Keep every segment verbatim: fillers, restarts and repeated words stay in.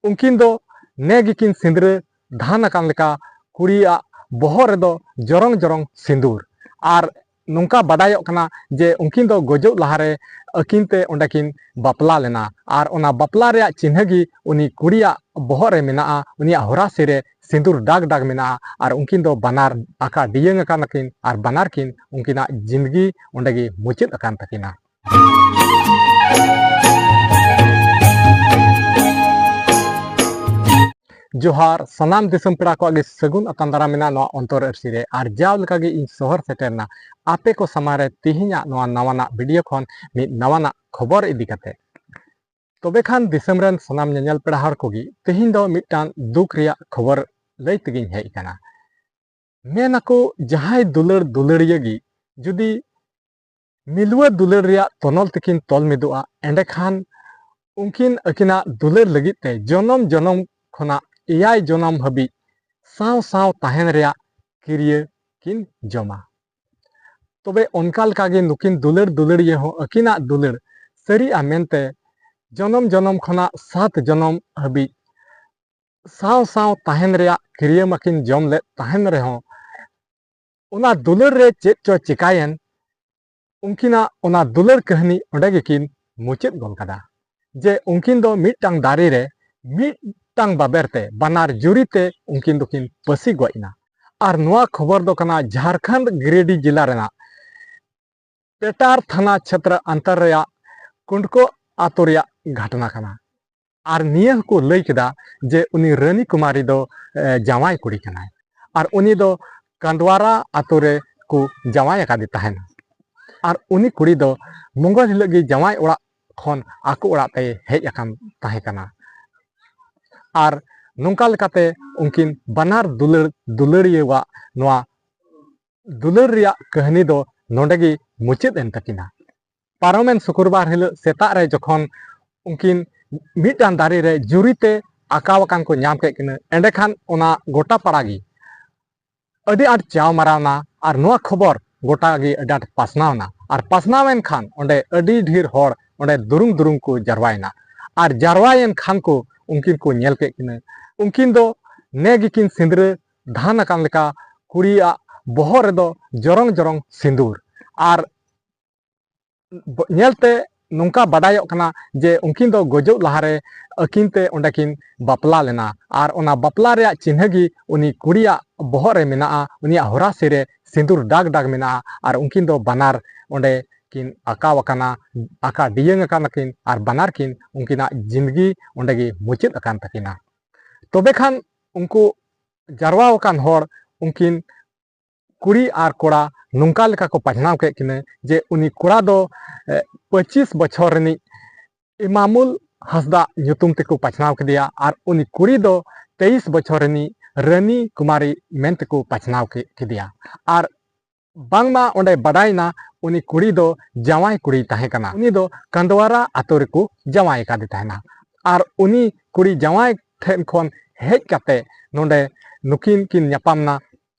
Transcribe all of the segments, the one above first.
ᱩᱱᱠᱤᱱ ᱫᱚ ᱱᱮ ᱜᱮᱠᱤᱱ ᱥᱤᱸᱫᱽᱨᱟᱹ ᱫᱷᱟᱱ ᱟᱠᱟᱱ ᱞᱮᱠᱟ ᱠᱩᱲᱤᱭᱟᱜ ᱵᱚᱦᱚᱜ ᱨᱮᱫᱚ ᱡᱚᱨᱚᱝ ᱡᱚᱨᱚᱝ ᱥᱤᱸᱫᱩᱨ᱾ ᱟᱨ ᱱᱚᱝᱠᱟ ᱵᱟᱰᱟᱭᱚᱜ ᱠᱟᱱᱟ ᱡᱮ ᱩᱱᱠᱤᱱ ᱫᱚ ᱜᱚᱡᱚᱜ ᱞᱟᱦᱟᱨᱮ ᱟᱹᱠᱤᱱ ᱛᱮ ᱚᱸᱰᱮ ᱠᱤᱱ ᱵᱟᱯᱞᱟ ᱞᱮᱱᱟ, ᱟᱨ ᱚᱱᱟ ᱵᱟᱯᱞᱟ ᱨᱮᱭᱟᱜ ᱪᱤᱱᱦᱟᱹ ᱜᱮ ᱩᱱᱤ ᱠᱩᱲᱤᱭᱟᱜ ᱵᱚᱦᱚᱜ ᱨᱮ ᱢᱮᱱᱟᱜᱼᱟ, ᱩᱱᱤᱭᱟᱜ ᱦᱚᱨᱟᱥᱤ ᱨᱮ ᱥᱤᱸᱫᱩᱨ ᱰᱟᱜᱽ ᱰᱟᱜᱽ ᱢᱮᱱᱟᱜᱼᱟ᱾ ᱟᱨ ᱩᱱᱠᱤᱱ ᱫᱚ ᱵᱟᱱᱟᱨ ᱟᱠᱟ ᱰᱤᱭᱟᱹᱝ ᱟᱠᱟᱱᱟ ᱠᱤᱱ, ᱟᱨ ᱵᱟᱱᱟᱨ ᱠᱤᱱ ᱩᱱᱠᱤᱱᱟᱜ ᱡᱤᱱᱫᱜᱤ ᱚᱸᱰᱮ ᱜᱮ ᱢᱩᱪᱟᱹᱫ ᱟᱠᱟᱱ ᱛᱟᱹᱠᱤᱱᱟ᱾ ᱡᱚᱦᱟᱨ, ᱥᱟᱱᱟᱢ ᱫᱤᱥᱚᱢ ᱯᱮᱲᱟ ᱠᱚᱣᱟᱜ ᱜᱮ ᱥᱟᱹᱜᱩᱱ ᱟᱛᱟᱝ ᱫᱟᱨᱟᱢ ᱢᱮᱱᱟᱜᱼᱟ ᱱᱚᱣᱟ ᱚᱱᱛᱚᱨ ᱟᱹᱨᱥᱤ ᱨᱮ᱾ ᱟᱨ ᱡᱟᱣ ᱞᱮᱠᱟᱜᱮ ᱤᱧ ᱥᱚᱦᱚᱨ ᱥᱮᱴᱮᱨ ᱮᱱᱟ ᱟᱯᱮ ᱠᱚ ᱥᱟᱢᱟᱝ ᱨᱮ ᱛᱮᱦᱮᱧᱟᱜ ᱱᱚᱣᱟ ᱱᱟᱣᱟᱱᱟᱜ ᱵᱷᱤᱰᱤᱭᱳ ᱠᱷᱚᱱ ᱢᱤᱫ ᱱᱟᱣᱟᱱᱟᱜ ᱠᱷᱚᱵᱚᱨ ᱤᱫᱤ ᱠᱟᱛᱮ᱾ ᱛᱚᱵᱮ ᱠᱷᱟᱱ ᱫᱤᱥᱚᱢ ᱨᱮᱱ ᱥᱟᱱᱟᱢ ᱧᱮᱧᱮᱞ ᱯᱮᱲᱟ ᱦᱚᱲ ᱠᱚᱜᱮ, ᱛᱮᱦᱮᱧ ᱫᱚ ᱢᱤᱫᱴᱟᱝ ᱫᱩᱠ ᱨᱮᱭᱟᱜ ᱠᱷᱚᱵᱚᱨ ᱞᱟᱹᱭ ᱛᱮᱜᱮᱧ ᱦᱮᱡ ᱟᱠᱟᱱᱟ᱾ ᱢᱮᱱ ᱟᱠᱚ ᱡᱟᱦᱟᱸᱭ ᱫᱩᱞᱟᱹᱲ ᱫᱩᱞᱟᱹᱲᱤᱭᱟᱹ ᱜᱮ ᱡᱩᱫᱤ ᱢᱤᱞᱣᱟᱹ ᱫᱩᱞᱟᱹᱲ ᱨᱮᱭᱟᱜ ᱛᱚᱱᱚᱞ ᱛᱮᱠᱤᱱ ᱛᱚᱞ ᱢᱤᱫᱚᱜᱼᱟ, ᱮᱸᱰᱮᱠᱷᱟᱱ ᱩᱱᱠᱤᱱ ᱟᱹᱠᱤᱱᱟᱜ ᱫᱩᱞᱟᱹᱲ ᱞᱟᱹᱜᱤᱫ ᱛᱮ ᱡᱚᱱᱚᱢ ᱡᱚᱱᱚᱢ ᱠᱷᱚᱱᱟᱜ ᱮᱭᱟᱭ ᱡᱚᱱᱚᱢ ᱦᱟᱹᱵᱤᱡ ᱥᱟᱶ ᱥᱟᱶ ᱛᱟᱦᱮᱱ ᱨᱮᱭᱟᱜ ᱠᱤᱨᱭᱟᱹ ᱠᱤᱱ ᱡᱚᱢᱟ᱾ ᱛᱚᱵᱮ ᱚᱱᱠᱟ ᱞᱮᱠᱟᱜᱮ ᱱᱩᱠᱤᱱ ᱫᱩᱞᱟᱹᱲ ᱫᱩᱞᱟᱹᱲᱤᱭᱟᱹ ᱦᱚᱸ ᱟᱹᱠᱤᱱᱟᱜ ᱫᱩᱞᱟᱹᱲ ᱥᱟᱹᱨᱤᱜᱼᱟ ᱢᱮᱱᱛᱮ ᱡᱚᱱᱚᱢ ᱡᱚᱱᱚᱢ ᱠᱷᱚᱱᱟᱜ ᱥᱟᱛ ᱡᱚᱱᱚᱢ ᱦᱟᱹᱵᱤᱡ ᱥᱟᱶ ᱥᱟᱶ ᱛᱟᱦᱮᱱ ᱨᱮᱭᱟᱜ ᱠᱤᱨᱭᱟᱹ ᱢᱟᱠᱤᱱ ᱡᱚᱢ ᱞᱮᱫ ᱛᱟᱦᱮᱱ ᱨᱮᱦᱚᱸ, ᱚᱱᱟ ᱫᱩᱞᱟᱹᱲ ᱨᱮ ᱪᱮᱫ ᱪᱚ ᱪᱤᱠᱟᱭᱮᱱ, ᱩᱱᱠᱤᱱᱟᱜ ᱚᱱᱟ ᱫᱩᱞᱟᱹᱲ ᱠᱟᱹᱦᱱᱤ ᱚᱸᱰᱮ ᱜᱮᱠᱤᱱ ᱢᱩᱪᱟᱹᱫ ᱜᱚᱫ ᱠᱟᱫᱟ᱾ ᱡᱮ ᱩᱱᱠᱤᱱ ᱫᱚ ᱢᱤᱫᱴᱟᱝ ᱫᱟᱨᱮ ᱨᱮ ᱢᱤᱫᱴᱟᱝ ᱵᱟᱵᱮᱨ ᱛᱮ ᱵᱟᱱᱟᱨ ᱡᱩᱨᱤ ᱛᱮ ᱩᱱᱠᱤᱱ ᱫᱚᱠᱤᱱ ᱯᱟᱹᱥᱤ ᱜᱚᱡ ᱮᱱᱟ᱾ ᱟᱨ ᱱᱚᱣᱟ ᱠᱷᱚᱵᱚᱨ ᱫᱚ ᱠᱟᱱᱟ ᱡᱷᱟᱲᱠᱷᱚᱸᱰ ᱜᱤᱨᱤᱰᱤ ᱡᱮᱞᱟ ᱨᱮᱱᱟᱜ ᱯᱮᱴᱟᱨ ᱛᱷᱟᱱᱟ ᱪᱷᱮᱛᱨᱚ ᱚᱱᱛᱚᱨ ᱨᱮᱭᱟᱜ ᱠᱩᱸᱰᱠᱚ ᱟᱛᱳ ᱨᱮᱭᱟᱜ ᱜᱷᱚᱴᱚᱱᱟ ᱠᱟᱱᱟ᱾ ᱟᱨ ᱱᱤᱭᱟᱹ ᱦᱚᱸᱠᱚ ᱞᱟᱹᱭ ᱠᱮᱫᱟ ᱡᱮ ᱩᱱᱤ ᱨᱟᱹᱱᱤ ᱠᱩᱢᱟᱨᱤ ᱫᱚ, ᱮ, ᱡᱟᱶᱟᱭ ᱠᱩᱲᱤ ᱠᱟᱱᱟᱭ, ᱟᱨ ᱩᱱᱤ ᱫᱚ ᱠᱟᱸᱰᱣᱟᱨᱟ ᱟᱛᱳ ᱨᱮ ᱠᱚ ᱡᱟᱶᱟᱭ ᱟᱠᱟᱫᱮ ᱛᱟᱦᱮᱱᱟ᱾ ᱟᱨ ᱩᱱᱤ ᱠᱩᱲᱤ ᱫᱚ ᱢᱚᱝᱜᱚᱞ ᱦᱤᱞᱳᱜ ᱜᱮ ᱡᱟᱶᱟᱭ ᱚᱲᱟᱜ ᱠᱷᱚᱱ ᱟᱠᱚ ᱚᱲᱟᱜ ᱛᱮᱭ ᱦᱮᱡ ᱟᱠᱟᱱ ᱛᱟᱦᱮᱸ ᱠᱟᱱᱟ᱾ ᱟᱨ ᱱᱚᱝᱠᱟ ᱞᱮᱠᱟᱛᱮ ᱩᱱᱠᱤᱱ ᱵᱟᱱᱟᱨ ᱫᱩᱞᱟᱹᱲ ᱫᱩᱞᱟᱹᱲᱤᱭᱟᱹᱣᱟᱜ ᱱᱚᱣᱟ ᱫᱩᱞᱟᱹᱲ ᱨᱮᱭᱟᱜ ᱠᱟᱹᱦᱱᱤ ᱫᱚ ᱱᱚᱰᱮ ᱜᱮ ᱢᱩᱪᱟᱹᱫ ᱮᱱ ᱛᱟᱹᱠᱤᱱᱟ᱾ ᱯᱟᱨᱚᱢᱮᱱ ᱥᱩᱠᱨᱵᱟᱨ ᱦᱤᱞᱳᱜ ᱥᱮᱛᱟᱜ ᱨᱮ ᱡᱚᱠᱷᱚᱱ ᱩᱱᱠᱤᱱ ᱢᱤᱫᱴᱟᱝ ᱫᱟᱨᱮ ᱨᱮ ᱡᱩᱨᱤ ᱛᱮ ᱟᱠᱟᱣ ᱟᱠᱟᱱ ᱠᱚ ᱧᱟᱢ ᱠᱮᱫ ᱠᱤᱱᱟᱹ, ᱮᱸᱰᱮᱠᱷᱟᱱ ᱚᱱᱟ ᱜᱚᱴᱟ ᱯᱟᱲᱟ ᱜᱮ ᱟᱹᱰᱤ ᱟᱸᱴ ᱪᱟᱣ ᱢᱟᱨᱟᱣᱱᱟ᱾ ᱟᱨ ᱱᱚᱣᱟ ᱠᱷᱚᱵᱚᱨ ᱜᱚᱴᱟ ᱜᱮ ᱟᱹᱰᱤ ᱟᱸᱴ ᱯᱟᱥᱱᱟᱣ ᱮᱱᱟ᱾ ᱟᱨ ᱯᱟᱥᱱᱟᱣ ᱮᱱ ᱠᱷᱟᱱ ᱚᱸᱰᱮ ᱟᱹᱰᱤ ᱰᱷᱮᱨ ᱦᱚᱲ ᱚᱸᱰᱮ ᱫᱩᱨᱩᱝ ᱫᱩᱨᱩᱝ ᱠᱚ ᱡᱟᱨᱣᱟᱭᱮᱱᱟ᱾ ᱟᱨ ᱡᱟᱨᱣᱟᱭᱮᱱ ᱠᱷᱟᱱ ᱠᱚ ᱩᱱᱠᱤᱱ ᱠᱚ ᱧᱮᱞ ᱠᱮᱫ ᱠᱤᱱᱟᱹ᱾ ᱩᱱᱠᱤᱱ ᱫᱚ ᱱᱮ ᱜᱮᱠᱤᱱ ᱥᱤᱸᱫᱽᱨᱟᱹ ᱫᱷᱟᱱ ᱟᱠᱟᱱ ᱞᱮᱠᱟ ᱠᱩᱲᱤᱭᱟᱜ ᱵᱚᱦᱚᱜ ᱨᱮᱫᱚ ᱡᱚᱨᱚᱝ ᱡᱚᱨᱚᱝ ᱥᱤᱸᱫᱩᱨ᱾ ᱟᱨ ᱵ-, ᱧᱮᱞᱛᱮ ᱱᱚᱝᱠᱟ ᱵᱟᱰᱟᱭᱚᱜ ᱠᱟᱱᱟ ᱡᱮ ᱩᱱᱠᱤᱱ ᱫᱚ ᱜᱚᱡᱚᱜ ᱞᱟᱦᱟᱨᱮ ᱟᱹᱠᱤᱱ ᱛᱮ ᱚᱸᱰᱮ ᱠᱤᱱ ᱵᱟᱯᱞᱟ ᱞᱮᱱᱟ᱾ ᱟᱨ ᱚᱱᱟ ᱵᱟᱯᱞᱟ ᱨᱮᱭᱟᱜ ᱪᱤᱱᱦᱟᱹ ᱜᱮ ᱩᱱᱤ ᱠᱩᱲᱤᱭᱟᱜ ᱵᱚᱦᱚᱜ ᱨᱮ ᱢᱮᱱᱟᱜᱼᱟ, ᱩᱱᱤᱭᱟᱜ ᱦᱚᱨᱟᱥᱤ ᱨᱮ ᱥᱤᱸᱫᱩᱨ ᱫᱟᱜᱽ ᱫᱟᱜᱽ ᱢᱮᱱᱟᱜᱼᱟ᱾ ᱟᱨ ᱩᱱᱠᱤᱱ ᱫᱚ ᱵᱟᱱᱟᱨ ᱚᱸᱰᱮ ᱠᱤᱱ ᱟᱸᱠᱟᱣ ᱟᱠᱟᱱᱟ, ᱟᱸᱠᱟ ᱰᱤᱭᱟᱹᱝ ᱟᱠᱟᱱᱟ ᱠᱤᱱ, ᱟᱨ ᱵᱟᱱᱟᱨ ᱠᱤᱱ ᱩᱱᱠᱤᱱᱟᱜ ᱡᱤᱱᱫᱜᱤ ᱚᱸᱰᱮ ᱜᱮ ᱢᱩᱪᱟᱹᱫ ᱟᱠᱟᱱ ᱛᱟᱹᱠᱤᱱᱟ᱾ ᱛᱚᱵᱮ ᱠᱷᱟᱱ ᱩᱱᱠᱩ ᱡᱟᱨᱣᱟ ᱟᱠᱟᱱ ᱦᱚᱲ ᱩᱱᱠᱤᱱ ᱠᱩᱲᱤ ᱟᱨ ᱠᱚᱲᱟ ᱱᱚᱝᱠᱟ ᱞᱮᱠᱟ ᱠᱚ ᱯᱟᱥᱱᱟᱣ ᱠᱮᱫ ᱠᱤᱱᱟᱹ ᱡᱮ ᱩᱱᱤ ᱠᱚᱲᱟ ᱫᱚ, ᱮ, ᱯᱚᱸᱪᱤᱥ ᱵᱚᱪᱷᱚᱨ ᱨᱤᱱᱤᱡ ᱮᱢᱟᱢᱩᱞ ᱦᱟᱸᱥᱫᱟ ᱧᱩᱛᱩᱢ ᱛᱮᱠᱚ ᱯᱟᱥᱱᱟᱣ ᱠᱮᱫᱮᱭᱟ, ᱟᱨ ᱩᱱᱤ ᱠᱩᱲᱤ ᱫᱚ ᱛᱮᱭᱤᱥ ᱵᱚᱪᱷᱚᱨ ᱨᱤᱱᱤᱡ ᱨᱟᱹᱱᱤ ᱠᱩᱢᱟᱨᱤ ᱢᱮᱱ ᱛᱮᱠᱚ ᱯᱟᱥᱱᱟᱣ ᱠᱮ-, ᱠᱮᱫᱮᱭᱟ᱾ ᱟᱨ ᱵᱟᱝᱢᱟ ᱚᱸᱰᱮ ᱵᱟᱰᱟᱭᱮᱱᱟ ᱩᱱᱤ ᱠᱩᱲᱤ ᱫᱚ ᱡᱟᱶᱟᱭ ᱠᱩᱲᱤᱭ ᱛᱟᱦᱮᱸ ᱠᱟᱱᱟ, ᱩᱱᱤ ᱫᱚ ᱠᱟᱸᱫᱣᱟᱨᱟ ᱟᱛᱳ ᱨᱮᱠᱚ ᱡᱟᱶᱟᱭ ᱟᱠᱟᱫᱮ ᱛᱟᱦᱮᱱᱟ᱾ ᱟᱨ ᱩᱱᱤ ᱠᱩᱲᱤ ᱡᱟᱶᱟᱭ ᱴᱷᱮᱱ ᱠᱷᱚᱱ ᱦᱮᱡ ᱠᱟᱛᱮ ᱱᱚᱰᱮ ᱱᱩᱠᱤᱱ ᱠᱤᱱ ᱧᱟᱯᱟᱢ ᱱᱟ᱾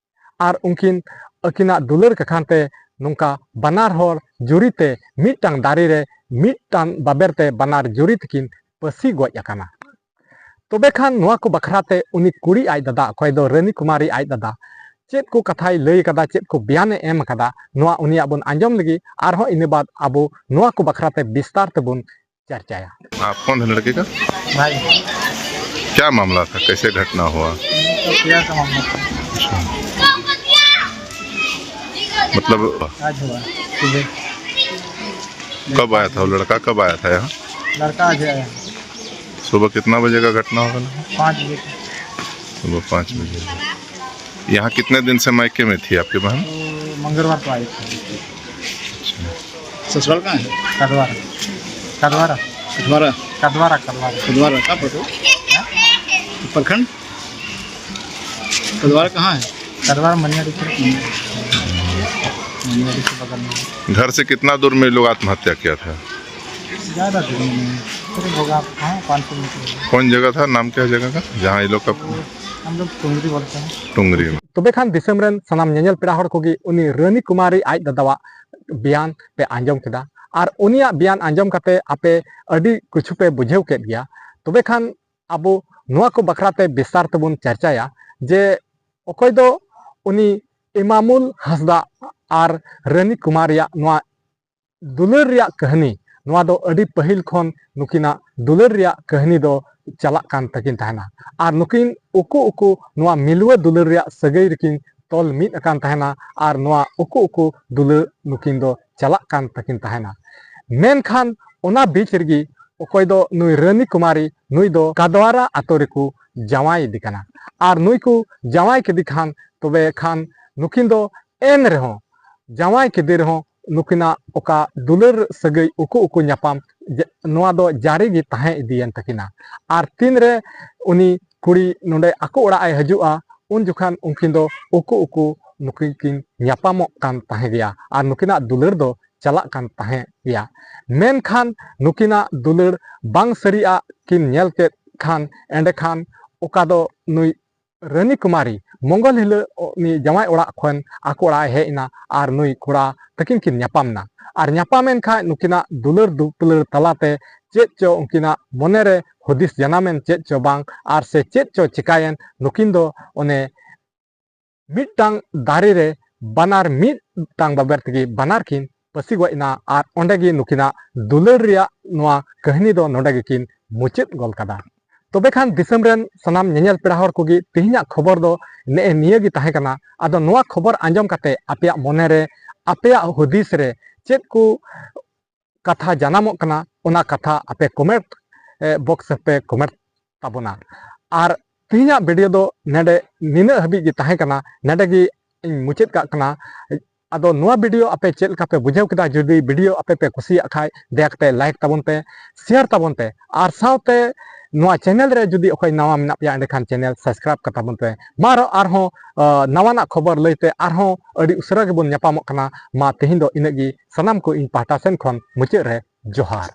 ᱟᱨ ᱩᱱᱠᱤᱱ ᱟᱹᱠᱤᱱᱟᱜ ᱫᱩᱞᱟᱹᱲ ᱠᱟᱠᱷᱟᱱ ᱛᱮ ᱱᱚᱝᱠᱟ ᱵᱟᱱᱟᱨ ᱦᱚᱲ ᱡᱩᱨᱤ ᱛᱮ ᱢᱤᱫᱴᱟᱝ ᱫᱟᱨᱮ ᱨᱮ ᱢᱤᱫᱴᱟᱝ ᱵᱟᱵᱮᱨ ᱛᱮ ᱵᱟᱱᱟᱨ ᱡᱩᱨᱤ ᱛᱮᱠᱤᱱ ᱯᱟᱹᱥᱤ ᱜᱚᱡ ᱟᱠᱟᱱᱟ᱾ ᱛᱚᱵᱮ ᱠᱷᱟᱱ ᱱᱚᱣᱟ ᱠᱚ ᱵᱟᱠᱷᱨᱟ ᱛᱮ ᱩᱱᱤ ᱠᱩᱲᱤ ᱟᱡ ᱫᱟᱫᱟ, ᱚᱠᱚᱭ ᱫᱚ ᱨᱟᱹᱱᱤ ᱠᱩᱢᱟᱨᱤ ᱟᱡ ᱫᱟᱫᱟ, ᱪᱮᱫ ᱠᱚ ᱠᱟᱛᱷᱟᱭ ᱞᱟᱹᱭ ᱟᱠᱟᱫᱟ, ᱪᱮᱫ ᱠᱚ ᱵᱮᱭᱟᱱᱮ ᱮᱢ ᱟᱠᱟᱫᱟ, ᱱᱚᱣᱟ ᱩᱱᱤᱭᱟᱜ ᱵᱚᱱ ᱟᱸᱡᱚᱢ ᱞᱮᱜᱮ᱾ ᱟᱨᱦᱚᱸ ᱤᱱᱟᱹ ᱵᱟᱫ ᱟᱵᱚ ᱱᱚᱣᱟ ᱠᱚ ᱵᱟᱠᱷᱨᱟ ᱛᱮ ᱵᱤᱥᱛᱟᱨ ᱛᱮᱵᱚᱱ ᱪᱟᱨᱪᱟᱭᱟ᱾ आप कौन है लड़के का? भाई। क्या मामला था, कैसे घटना हुआ? तो प्यार का मामला था। मतलब आज हुआ सुबह। कब आया था वो लड़का, कब आया था यहाँ? लड़का आज आया। सुबह कितना बजे का घटना होगा? पाँच बजे का। सुबह पाँच बजे का। यहाँ कितने दिन से मायके में थी आपकी बहन? तो मंगलवार को आई थी। अच्छा। ससुराल कहाँ है? कदवारा। कदवारा। कदवारा। कदवारा, कदवारा। कदवारा, कहाँ पर हो? हाँ? प्रखंड? कदवारा कहाँ है? कदवारा मनियारी के, मनियारी के बगल में। घर से कितना दूर में लोग आत्महत्या किया था? ज़्यादा दूर में नहीं है, करीब होगा, हाँ, पाँच सौ मीटर होगा। कौन जगह था, नाम क्या है जगह का, जहाँ ये लोग का? वो हम लोग टुंगरी बोलते हैं। टुंगरी में। ᱛᱚᱵᱮ ᱠᱷᱟᱱ ᱫᱤᱥᱚᱢ ᱨᱮᱱ ᱥᱟᱱᱟᱢ ᱧᱮᱧᱮᱞ ᱯᱮᱲᱟ ᱦᱚᱲ ᱠᱚᱜᱮ ᱩᱱᱤ ᱨᱟᱹᱱᱤ ᱠᱩᱢᱟᱨᱤ ᱟᱡ ᱫᱟᱫᱟᱣᱟᱜ ᱵᱮᱭᱟᱱ ᱯᱮ ᱟᱸᱡᱚᱢ ᱠᱮᱫᱟ, ᱟᱨ ᱩᱱᱤᱭᱟᱜ ᱵᱮᱭᱟᱱ ᱟᱸᱡᱚᱢ ᱠᱟᱛᱮ ᱟᱯᱮ ᱟᱹᱰᱤ ᱠᱤᱪᱷᱩ ᱯᱮ ᱵᱩᱡᱷᱟᱹᱣ ᱠᱮᱫ ᱜᱮᱭᱟ᱾ ᱛᱚᱵᱮ ᱠᱷᱟᱱ ᱟᱵᱚ ᱱᱚᱣᱟ ᱠᱚ ᱵᱟᱠᱷᱨᱟ ᱛᱮ ᱵᱤᱥᱛᱟᱨ ᱛᱮᱵᱚᱱ ᱪᱟᱨᱪᱟᱭᱟ ᱡᱮ ᱚᱠᱚᱭ ᱫᱚ ᱩᱱᱤ ᱮᱢᱟᱢᱩᱞ ᱦᱟᱸᱥᱫᱟ ᱟᱨ ᱨᱟᱹᱱᱤ ᱠᱩᱢᱟᱨᱤᱭᱟᱜ ᱱᱚᱣᱟ ᱫᱩᱞᱟᱹᱲ ᱨᱮᱭᱟᱜ ᱠᱟᱹᱦᱱᱤ, ᱱᱚᱣᱟ ᱫᱚ ᱟᱹᱰᱤ ᱯᱟᱹᱦᱤᱞ ᱠᱷᱚᱱ ᱱᱩᱠᱤᱱᱟᱜ ᱫᱩᱞᱟᱹᱲ ᱨᱮᱭᱟᱜ ᱠᱟᱹᱦᱱᱤ ᱫᱚ ᱪᱟᱞᱟᱜ ᱠᱟᱱ ᱛᱟᱹᱠᱤᱱ ᱛᱟᱦᱮᱱᱟ᱾ ᱟᱨ ᱱᱩᱠᱤᱱ ᱩᱠᱩ ᱩᱠᱩ ᱱᱚᱣᱟ ᱢᱤᱞᱣᱟᱹ ᱫᱩᱞᱟᱹᱲ ᱨᱮᱭᱟᱜ ᱥᱟᱹᱜᱟᱹᱭ ᱨᱮᱠᱤᱱ ᱛᱚᱞ ᱢᱤᱫ ᱟᱠᱟᱱ ᱛᱟᱦᱮᱱᱟ᱾ ᱟᱨ ᱱᱚᱣᱟ ᱩᱠᱩ ᱩᱠᱩ ᱫᱩᱞᱟᱹᱲ ᱱᱩᱠᱤᱱ ᱫᱚ ᱪᱟᱞᱟᱜ ᱠᱟᱱ ᱛᱟᱹᱠᱤᱱ ᱛᱟᱦᱮᱱᱟ᱾ ᱢᱮᱱᱠᱷᱟᱱ ᱚᱱᱟ ᱵᱤᱪ ᱨᱮᱜᱮ ᱚᱠᱚᱭ ᱫᱚ ᱱᱩᱭ ᱨᱟᱹᱱᱤ ᱠᱩᱢᱟᱨᱤ, ᱱᱩᱭ ᱫᱚ ᱠᱟᱫᱣᱟᱨᱟ ᱟᱛᱳ ᱨᱮᱠᱚ ᱡᱟᱶᱟᱭ ᱤᱫᱤ ᱠᱟᱱᱟ᱾ ᱟᱨ ᱱᱩᱭ ᱠᱚ ᱡᱟᱶᱟᱭ ᱠᱮᱫᱮ ᱠᱷᱟᱱ, ᱛᱚᱵᱮ ᱠᱷᱟᱱ ᱱᱩᱠᱤᱱ ᱫᱚ ᱮᱱ ᱨᱮᱦᱚᱸ ᱡᱟᱶᱟᱭ ᱠᱮᱫᱮ ᱨᱮᱦᱚᱸ ᱱᱩᱠᱤᱱᱟᱜ ᱚᱠᱟ ᱫᱩᱞᱟᱹᱲ ᱥᱟᱹᱜᱟᱹᱭ ᱩᱠᱩ ᱩᱠᱩ ᱧᱟᱯᱟᱢ, ᱡᱮ, ᱱᱚᱣᱟ ᱫᱚ ᱡᱟᱹᱨᱤ ᱜᱮ ᱛᱟᱦᱮᱸ ᱤᱫᱤᱭᱮᱱ ᱛᱟᱹᱠᱤᱱᱟ᱾ ᱟᱨ ᱛᱤᱱᱨᱮ ᱩᱱᱤ ᱠᱩᱲᱤ ᱱᱚᱰᱮ ᱟᱠᱚ ᱚᱲᱟᱜ ᱮ ᱦᱤᱡᱩᱜᱼᱟ, ᱩᱱ ᱡᱚᱠᱷᱟᱱ ᱩᱱᱠᱤᱱ ᱫᱚ ᱩᱠᱩ ᱩᱠᱩ ᱱᱩᱠᱤᱱ ᱠᱤᱱ ᱧᱟᱯᱟᱢᱚᱜ ᱠᱟᱱ ᱛᱟᱦᱮᱸ ᱜᱮᱭᱟ ᱟᱨ ᱱᱩᱠᱤᱱᱟᱜ ᱫᱩᱞᱟᱹᱲ ᱫᱚ ᱪᱟᱞᱟᱜ ᱠᱟᱱ ᱛᱟᱦᱮᱸ ᱜᱮᱭᱟ᱾ ᱢᱮᱱᱠᱷᱟᱱ ᱱᱩᱠᱤᱱᱟᱜ ᱫᱩᱞᱟᱹᱲ ᱵᱟᱝ ᱥᱟᱹᱨᱤᱭᱟᱜ ᱠᱤᱱ ᱧᱮᱞ ᱠᱮᱫ ᱠᱷᱟᱱ, ᱮᱸᱰᱮᱠᱷᱟᱱ ᱚᱠᱟ ᱫᱚ ᱱᱩᱭ ᱨᱟᱹᱱᱤ ᱠᱩᱢᱟᱨᱤ ᱢᱚᱝᱜᱚᱞ ᱦᱤᱞᱳᱜ ᱩᱱᱤ ᱡᱟᱶᱟᱭ ᱚᱲᱟᱜ ᱠᱷᱚᱱ ᱟᱠᱚ ᱚᱲᱟᱜ ᱮ ᱦᱮᱡ ᱮᱱᱟ ᱟᱨ ᱱᱩᱭ ᱠᱚᱲᱟ ᱛᱟᱹᱠᱤᱱ ᱠᱤᱱ ᱧᱟᱯᱟᱢ ᱮᱱᱟ᱾ ᱟᱨ ᱧᱟᱯᱟᱢᱮᱱ ᱠᱷᱟᱱ ᱱᱩᱠᱤᱱᱟᱜ ᱫᱩᱞᱟᱹᱲ ᱫᱩᱯᱞᱟᱹᱲ ᱛᱟᱞᱟᱛᱮ ᱪᱮᱫ ᱪᱚ ᱩᱱᱠᱤᱱᱟᱜ ᱢᱚᱱᱮᱨᱮ ᱦᱩᱫᱤᱥ ᱡᱟᱱᱟᱢᱮᱱ ᱪᱮᱫ ᱪᱚ ᱵᱟᱝ, ᱟᱨ ᱥᱮ ᱪᱮᱫ ᱪᱚ ᱪᱤᱠᱟᱭᱮᱱ, ᱱᱩᱠᱤᱱ ᱫᱚ ᱚᱱᱮ ᱢᱤᱫᱴᱟᱝ ᱫᱟᱨᱮ ᱨᱮ ᱵᱟᱱᱟᱨ ᱢᱤᱫᱴᱟᱝ ᱵᱟᱵᱮᱨ ᱛᱮᱜᱮ ᱵᱟᱱᱟᱨ ᱠᱤᱱ ᱯᱟᱹᱥᱤ ᱜᱚᱡ ᱮᱱᱟ᱾ ᱟᱨ ᱚᱸᱰᱮ ᱜᱮ ᱱᱩᱠᱤᱱᱟᱜ ᱫᱩᱞᱟᱹᱲ ᱨᱮᱭᱟᱜ ᱱᱚᱣᱟ ᱠᱟᱹᱦᱱᱤ ᱫᱚ ᱱᱚᱰᱮ ᱜᱮᱠᱤᱱ ᱢᱩᱪᱟᱹᱫ ᱜᱚᱞ ᱠᱟᱫᱟ᱾ ᱛᱚᱵᱮ ᱠᱷᱟᱱ ᱫᱤᱥᱚᱢ ᱨᱮᱱ ᱥᱟᱱᱟᱢ ᱧᱮᱧᱮᱞ ᱯᱮᱲᱟ ᱦᱚᱲ ᱠᱚᱜᱮ, ᱛᱮᱦᱮᱧᱟᱜ ᱠᱷᱚᱵᱚᱨ ᱫᱚ ᱱᱮᱜᱼᱮ ᱱᱤᱭᱟᱹ ᱜᱮ ᱛᱟᱦᱮᱸ ᱠᱟᱱᱟ᱾ ᱟᱫᱚ ᱱᱚᱣᱟ ᱠᱷᱚᱵᱚᱨ ᱟᱸᱡᱚᱢ ᱠᱟᱛᱮ ᱟᱯᱮᱭᱟᱜ ᱢᱚᱱᱮ ᱨᱮ, ᱟᱯᱮᱭᱟᱜ ᱦᱩᱫᱤᱥ ᱨᱮ ᱪᱮᱫ ᱠᱚ ᱠᱟᱛᱷᱟ ᱡᱟᱱᱟᱢᱚᱜ ᱠᱟᱱᱟ, ᱚᱱᱟ ᱠᱟᱛᱷᱟ ᱟᱯᱮ comment box ᱨᱮᱯᱮ comment ᱛᱟᱵᱚᱱᱟ᱾ ᱟᱨ ᱛᱮᱦᱮᱧᱟᱜ video ᱫᱚ ᱱᱮᱰᱮ ᱱᱤᱱᱟᱹᱜ ᱦᱟᱹᱵᱤᱡ ᱜᱮ ᱛᱟᱦᱮᱸ ᱠᱟᱱᱟ᱾ ᱱᱮᱰᱮ ᱜᱮ ᱤᱧ ᱢᱩᱪᱟᱹᱫ ᱠᱟᱜ ᱠᱟᱱᱟ᱾ ᱟᱫᱚ ᱱᱚᱣᱟ video ᱟᱯᱮ ᱪᱮᱫ ᱞᱮᱠᱟ ᱯᱮ ᱵᱩᱡᱷᱟᱹᱣ ᱠᱮᱫᱟ? ᱡᱩᱫᱤ video ᱟᱯᱮ ᱯᱮ ᱠᱩᱥᱤᱭᱟᱜ ᱠᱷᱟᱡ, ᱫᱟᱭᱟ ᱠᱟᱛᱮ like ᱛᱟᱵᱚᱱ ᱯᱮ, share ᱛᱟᱵᱚᱱ ᱯᱮ, ᱟᱨ ᱥᱟᱶᱛᱮ ᱱᱚᱣᱟ channel ᱨᱮ ᱡᱩᱫᱤ ᱚᱠᱚᱭ ᱱᱟᱣᱟ ᱢᱮᱱᱟᱜ ᱯᱮᱭᱟ, ᱮᱸᱰᱮᱠᱷᱟᱱ channel subscribe ᱠᱟᱛᱟ ᱵᱚᱱ ᱯᱮ᱾ ᱢᱟ ᱟᱨᱚ ᱟᱨᱦᱚᱸ, ᱟᱸ, ᱱᱟᱣᱟᱱᱟᱜ ᱠᱷᱚᱵᱚᱨ ᱞᱟᱹᱭᱛᱮ ᱟᱨᱦᱚᱸ ᱟᱹᱰᱤ ᱩᱥᱟᱹᱨᱟ ᱜᱮᱵᱚᱱ ᱧᱟᱯᱟᱢᱚᱜ ᱠᱟᱱᱟ᱾ ᱢᱟ ᱛᱮᱦᱮᱧ ᱫᱚ ᱤᱱᱟᱹᱜ ᱜᱮ, ᱥᱟᱱᱟᱢ ᱠᱚ ᱤᱧ ᱯᱟᱦᱴᱟ ᱥᱮᱱ ᱠᱷᱚᱱ ᱢᱩᱪᱟᱹᱫ ᱨᱮ ᱡᱚᱦᱟᱨ᱾